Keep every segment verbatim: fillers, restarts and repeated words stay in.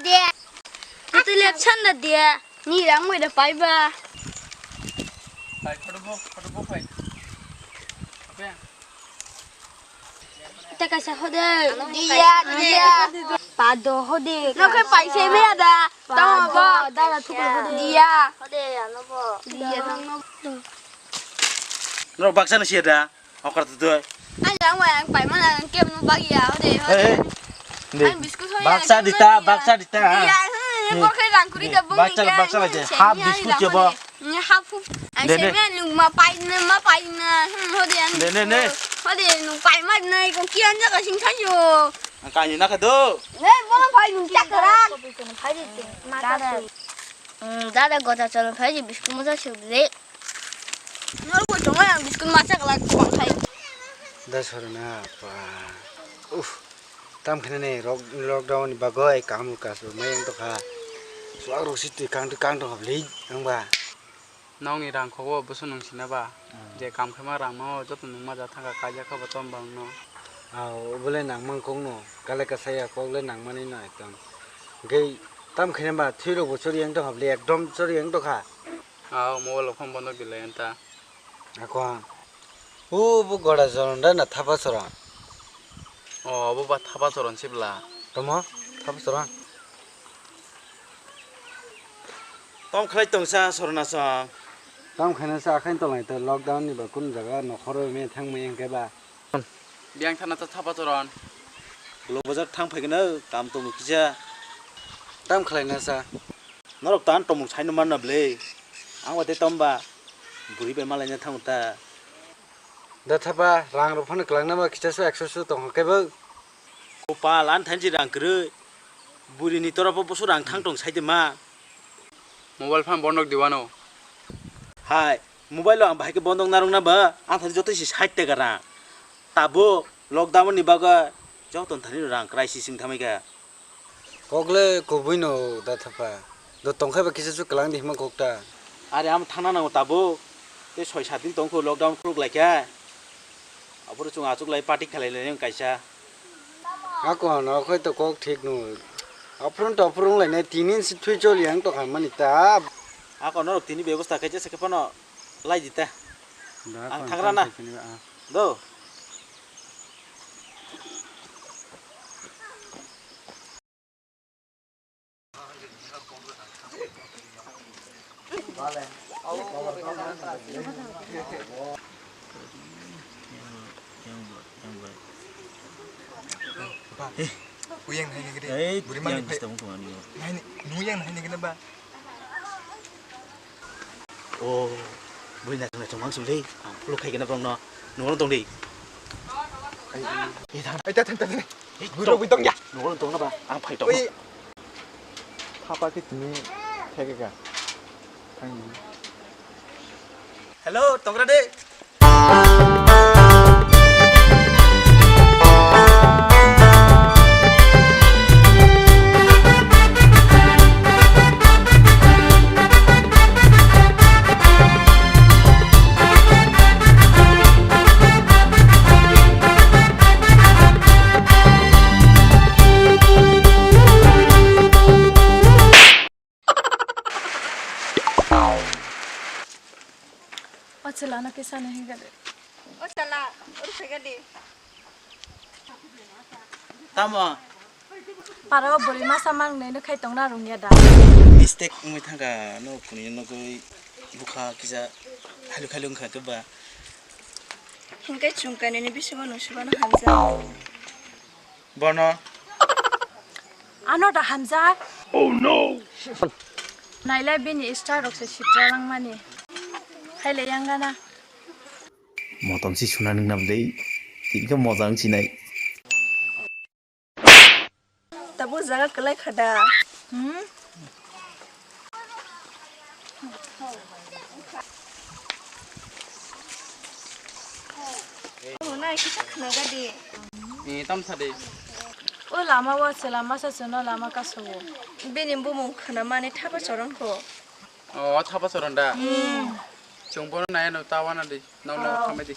De. Kati lep chanda de. Ni rang mo da pai ba. Pai, photo bo, photo bo pai. Apa ya? Ita kaisa hode. Dia, dia. Pado hode. No khe paise me ada. Tamo bo. Dara thukla hode. Dia. Hode ano bo. Dia no. No baksa na sia da. Okar tu tu. Ang yang wa yang pai mana ang kem no bagi ya hode. Hode. Ang biscuit hoya. Baksa dita, baksa dita. Dia. Ko khe rang kuri da bung. Baksa, baksa lagi. Hap biscuit ya bo. Ni hap hu. Ai de, de. Seme nung ma pai na, ma pai na. Hmm, hode an. De, de, de. Hode nung pai ma na ko kian jaga sing thayo. Ang kani na ka do. Ne, bo pai nung tak rak. Pai de te. Ma ta su. Hmm, dada gota cholo pai de biscuit mo ta su le. Nor ko chonga yang biscuit ma chak lak ko pai. Da sor na pa. Uf. Tam khene ne lockdown ni bagoi kamu kasu mayang to kha. Suak rok si twi kang twi kang tong hap le ang ba. Nokni rang khogo boso nung sina ba? Hmm. Je kam khaima rang no joto nung ma ja thang kha, kaijak kha bo tom bang no. Aw, obole nang mang kok no, kale kasaya kok le nang mani no ekdom. Gei tam khaina ba thwi rok bo chori yang tong hap le, ekdom chori yang tong kha. Aw, mobile rok phone bondo gilai anta. Ako ang. O bo gora joron da na thapa chora. O, bo ba thapa choron sibla. Tomo, thapa chora. Tom khlai tongsa sorna song. Tom khaina sa akhain tolai to lockdown ni ba kun jaga nokhoro me thang me hingke ba. Biang thana ta thapa choron. Lo bazar thang phai gana kam tong kisa. Tam khlai na sa. Norok tan tomung saino manna ble. Ang wate tom ba. Buri bai malai na thang ta. Da thapa rang rok phano kwlangna ba kicha su ekso su tong khe bo. Kopal, ani thanchi rang kwrwi. Buri ni toropo boso rang thang tong sai de ma. Mobile phano bondok di wano. Hai, mobile lo ang bahai khe bondok narwk na ba, ang thani joto si sait taka rang. Tabo lockdown ni bagwi joto thani rang crisis wng thamai kha. Kok le kubui no da thapa. Do tongkhai ba kisa su kwlang di hima kok ta. Are amo thangna nango tabuk. Tei soi sat din tongkho lockdown khuluk laikha. Aboro chwng achuk lai party khalai lai kaisa. Ako no khoi to kok thik no. Aphurun to aphurun lai ne tinin si thui choli ang to khamani ta. Ako norok tini bebosta khaisa se phano lai di ta. Ang thangra na. Do. Ba, uyang hai nigri. Buri mani phai. Nai ni, nuyang hai nigri ba. O, bui na tong na tong mang suli. Ang pulu khai kena bong no. Nungol tong di. Ai, ai, ai, ta, ta, ta, ta. Bui rok bui tong ya. Nungol tong na ba. Ang phai tong. Ui. Hapa ke tini khai ke ka. Thang di. Hello, tongra de. O chwla no kisa no hinga de. O chwla, oro phaiga de. Tamo? Paro bwrwi masa mang nai no khai tongna rung ya da. Mistake wngwi thangkha no kuni no gwi bukha kisa khailu khailu wngkha khe ba. Hinkai chwng kainwi ni bisingo nung sibano hamjak. Bono. Ano da hamjak. Oh no. Nailai bini star rok se sitra langmani. Khaile yang gana. Motom si suna nung nam dei. Tini khe moja wng sinai. Tabuk jaga kwlai kha da. Hmm? Nai kisa khnaga di. Ni tam sa de. O lama o se lama sa se no lama ka so. Bini bumung khna mani thapa choron ko. O thapa choron da. Hmm. Chwng bono nai no ta wana di. Nau nau khamai di.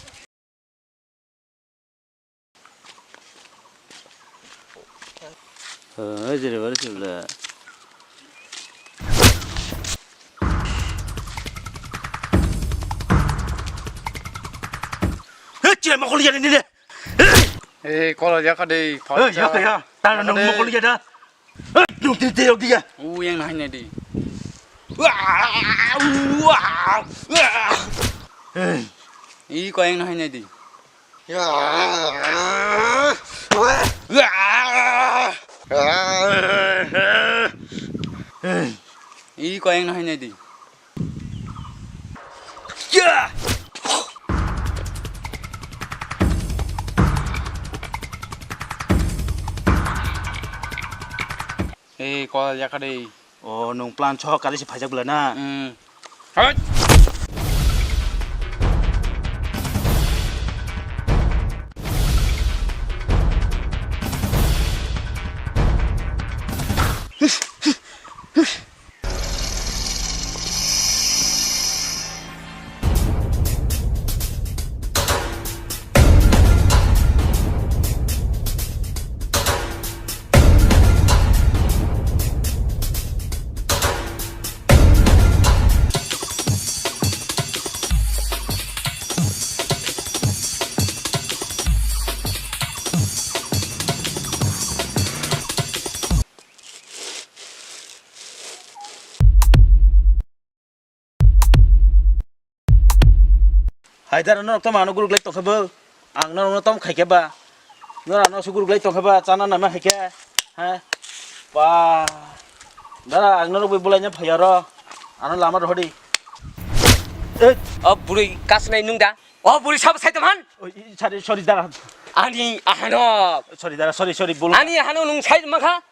Hei, jere bari sibla. Mokol ya ni ne. Eh, kolo ya ka de. Ei, ya ka ya. Ta no mokol ya da. Ei, nung ti te ya. U yang na ne di. I ko yang na ne di. I ko yang na ne di. Ei, kol ya ka de. O, nung plan chok kali se phaijak bwla na? Hmm. Hai! Hai dara norok tamo ano guruk lai tongkha bo. Ang norok no tom khaikhe ba. Norok ano su guruk lai tongkha ba, chana nama khaikhe. Ha? Ba. Dara ang norok bai bulaina phaiya ro. Ano lama rohodi. Eh, o bwrwi kasnai nung da? O bwrwi sabo sai tonghan? Oi, sorry, sorry, dara. Ani ahano. Sorry, dara, sorry, sorry, bul. Ani ahano nung sai tongkha?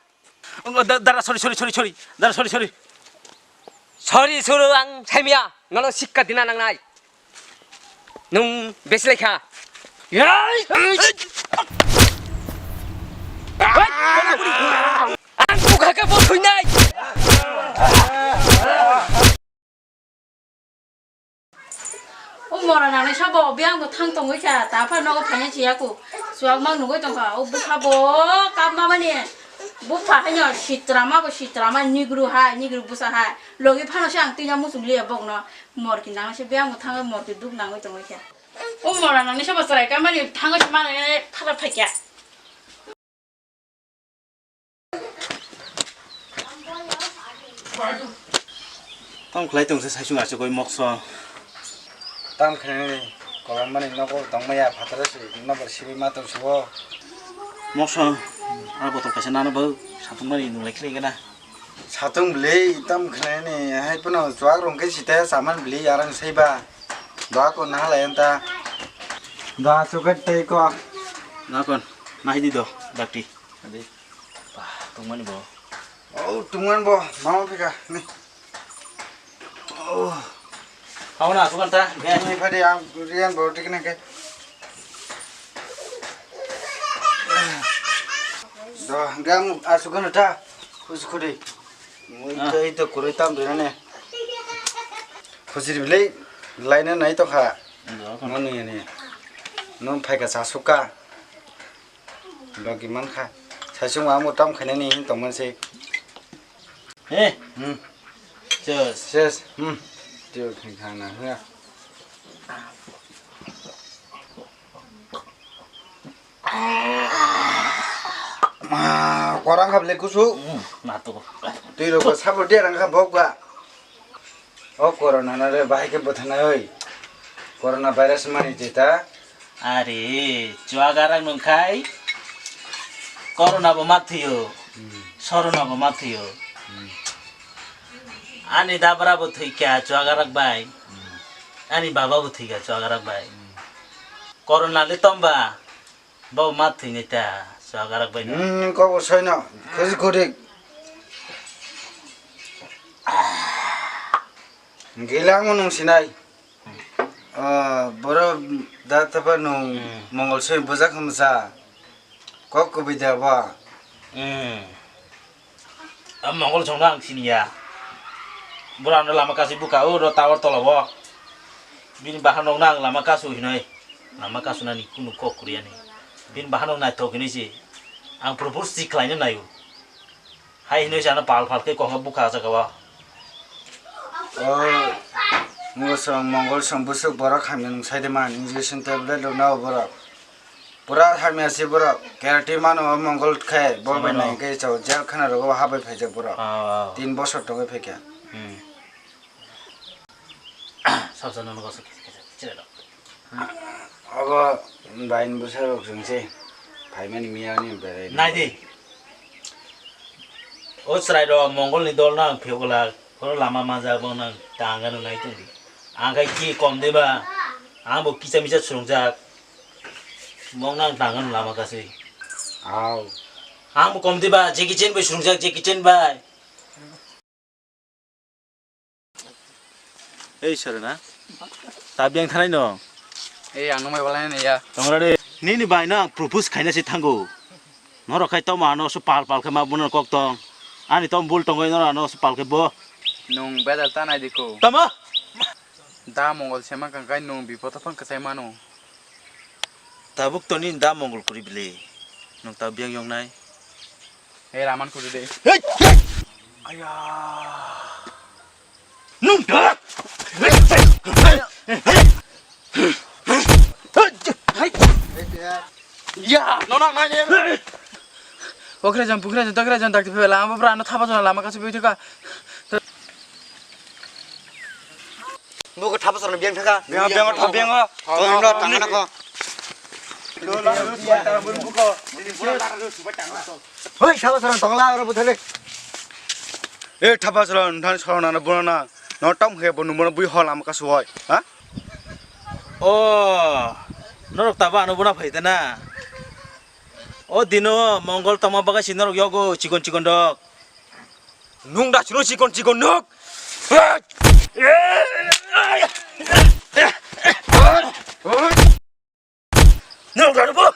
Da-, dara, sorry, sorry, sorry, sorry. Dara, sorry, sorry. Sorry, sorry, ang saimia. Nono sikka dina nangnai. Nung besi laikha. Yai! Ang bukha khe bo thuinai. O mora nangnai sabo biyang bo thang tongwi kha, ta phano nogo phaina chiyaku. Chuwak mang nugwi tongkha, o bupha bo kap mamani bupha haino sitrama bo sitrama nigru hai, nigru bwsa hai. Logi phano se ang twi muchung liya bokno. Morki nangnai se biyang bo thang morki duk nangwi tongwi kha. O mora nangnai sabo chwrai kamani thango se manai phara phaikha. Tam khlai tong se saisung achugwi mokso. Tam khlai kolom mani nogo tongmaya phataro se nobar sibi ma tong subo. Mokso, a botol kaisa nano bo satung mani nung lai khlai gana. Satung bwlwi tam khlai ni hai phano chuwak rong khe site saman bwlwi arang saiba. Doa ko nahalai anta. Doa chukat tei ko. Nakon, nahidi do, dakti. Adi. Bah, tongmani bo. Oh, tongmani bo, mama phika, ni. Oh. Hao na, sukan ta, ge. Ni phadi, ang riyan bo, tik na ke. Do, gam, asukan ta, khus khudi. Mui Ah. to, ito, kurui tam, dina ne. Khusir bilai, laina nai to kha. Ando, Mani ni. Nung phaika cha suka. Logi mankha. Saisung amo tam khainani hin tongman se. He. Hmm. Cheers. Cheers. Hmm. Tio khaina hya. Ma, korang kha bele kusu. Hmm, na to. Tui rok sabo dia rang kha bok ba. O corona na re bahai khe bwthanai oi. Corona virus mani jeta. Are, chuagarak nungkhai corona bo ma thwio, Hmm. Sorona bo ma thwio. Hmm. Ani dabra bo thwikha chuagarak bai. Hmm. Ani baba bo thwikha chuagarak bai. Hmm. Corona le tomba. Bo ma thwinai ta, chuagarak bai no. Hmm, kok bo soino, khusi khudik. Gila mo nung sinai. Ah, boro da tapa nung Hmm. Mongol soi bujak hamsa. Kok kubui da ba. Hmm. A Mongol songno ang siniya. Borok ano lama kasi buka o ro tower tola o. Bini bahanokno ang lama kasu hinoi. Lama kasunani kunu kok kwrwiyani. Bini bahanok naithok hinoi se. Ang propose si khlaino naio. Hai hinoi se ano pal pal khe kokno buka jaga o. O, Mongol song, Mongol song busuk borok hamya nung sai de man, injection tablet rok nao borok. Pura hamya se borok. Karate mano o mongol khe bo bai nai khe chao jail khana rogo habai phaijak borok. Ah, ah. Tin bosor tongwi phaikha. Hmm. Sabsa nono goso kisa kisa chile do. Obo bain bwsa rok chwng se phaimani miya ni berai. Nai di. O chwrai rok mongol ni dol no ang phiyok glak. Oro lama manjak bo nang tanga no nai tong di. Ang khai ki kom de ba. Ang bo kisa misa chwrwngjak. Mong nang tanga no lama kasui. Au. Ang bo kom de ba Jackie Chan bai chwrwngjak Jackie Chan bai. Ei, sir na? Ta biyang thanai no? Ei, ang nungbai balai nai ya. Tongra de. Nini bai no ang propose khaina se thango. Norok khai tamo ano so pal pal khe ma bono kok tong. Ani tom bul tongoi noro ano so pal khe bo. Nung bedal ta nai diko. Tamo? Da mongol sema kang kai nung bipodo phang kwchai mano. Tabuk toni da mongol kuri bile. Nung ta biyang yong nai. Ei, raman kuri de. Hey! Aya. Nung da. Ya, no, no, no, no. Okra jam, pukra jam, tokra jam, dakti phela, amo bra no thapa jona lama kasu bithika. Buko thapa jona biyang thaka. Biyang, biyang, thapa biyang. Tong no tang na ko. Hoi, thapa jona tong la ro buthale. E thapa jona than sona na bona na. No tam he bo numo bui hol am ka suwai, ha? O, norok tabo ano bona phai tana. O dino mongol tama bagai si norok yogo chikon chikon dok. Nung da chino chikon chikon nok. Nung da bo.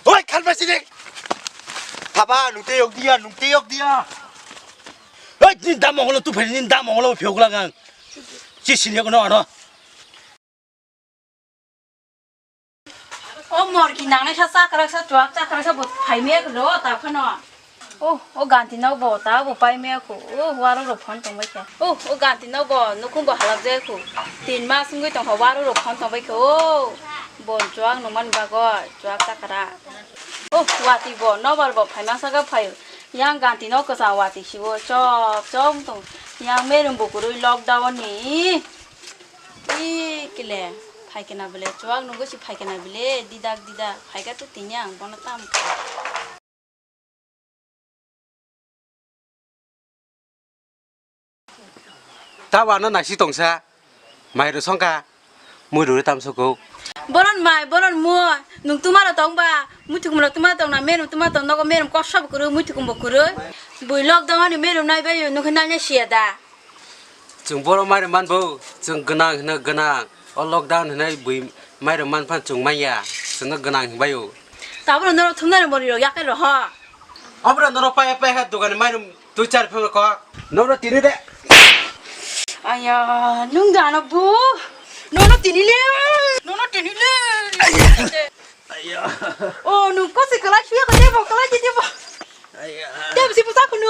Oi, khalmasidik! Thapa, nung tei yok dia, nung tei yok dia! Oi, nini da mongolo tuphai, nini da mongolo phiyok lang ang. Si sini ko no ano. O morki nangnai sa chakrak sa chuak chakrak sa bo phai me ko ro ta phano. Oh, o ganti nok bo ta bo pai me ko. Oh, waro ro phone tong bai kha. Oh, o ganti nok bo nukhung bo halap jai ko. Tin mas wngwi tong kha waro ro phone tong bai kha. Oh, bo chuak nung man bagoi chuak chakra. Oh, wati bo nobar bo phai masa ga phai. Yang ganti nok kwsa wati sibo chop chop tong. Yang merum bo kurui lockdown ni. Ih, kile, phaikena bele, chuak nungwi si phaikena bele, didak, didak, phaika tu tini ang bono tam kha. Tabo ano naisi tongsa, mai rw songkha, mui rw tam sokok. Boron mai, boron mui, nung tumaro tong ba, mui thukumro tuma tong na, merum tuma tong, nogo merum kosob kuru, mui thukumbo kuru, bui lockdown ani merum nai bai, nukhe nai siya da. Chwng bohrok mairum manbo, chwng gwnang hwno gwnang. O lockdown hwnwi bui mairum man phano chwng manya. Chwngno gwnang hwnbaio. Tabukno norok thumnairok morirok yakarwi rw ho. Oborok norok paiya paiya khe dukani mairum twi chari phano kok. Norok tini de. Aya, nung da ano bu? Nono tini le. Nono tini le. Aya. Oh, nung kosi kalai suya ko debo, kalai di debo. Aya. Debo si pusa kuno.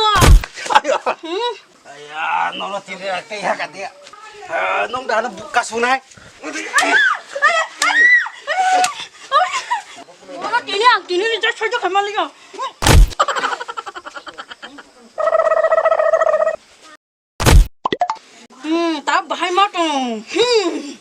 Aya. Hmm? Aya, nono tini rak tei ha ka dia. Ah, nung da ano buka sunai. Nono tini ang tini ni just saja kamali ko. Hmm, ta bahai ma tong. Hmm.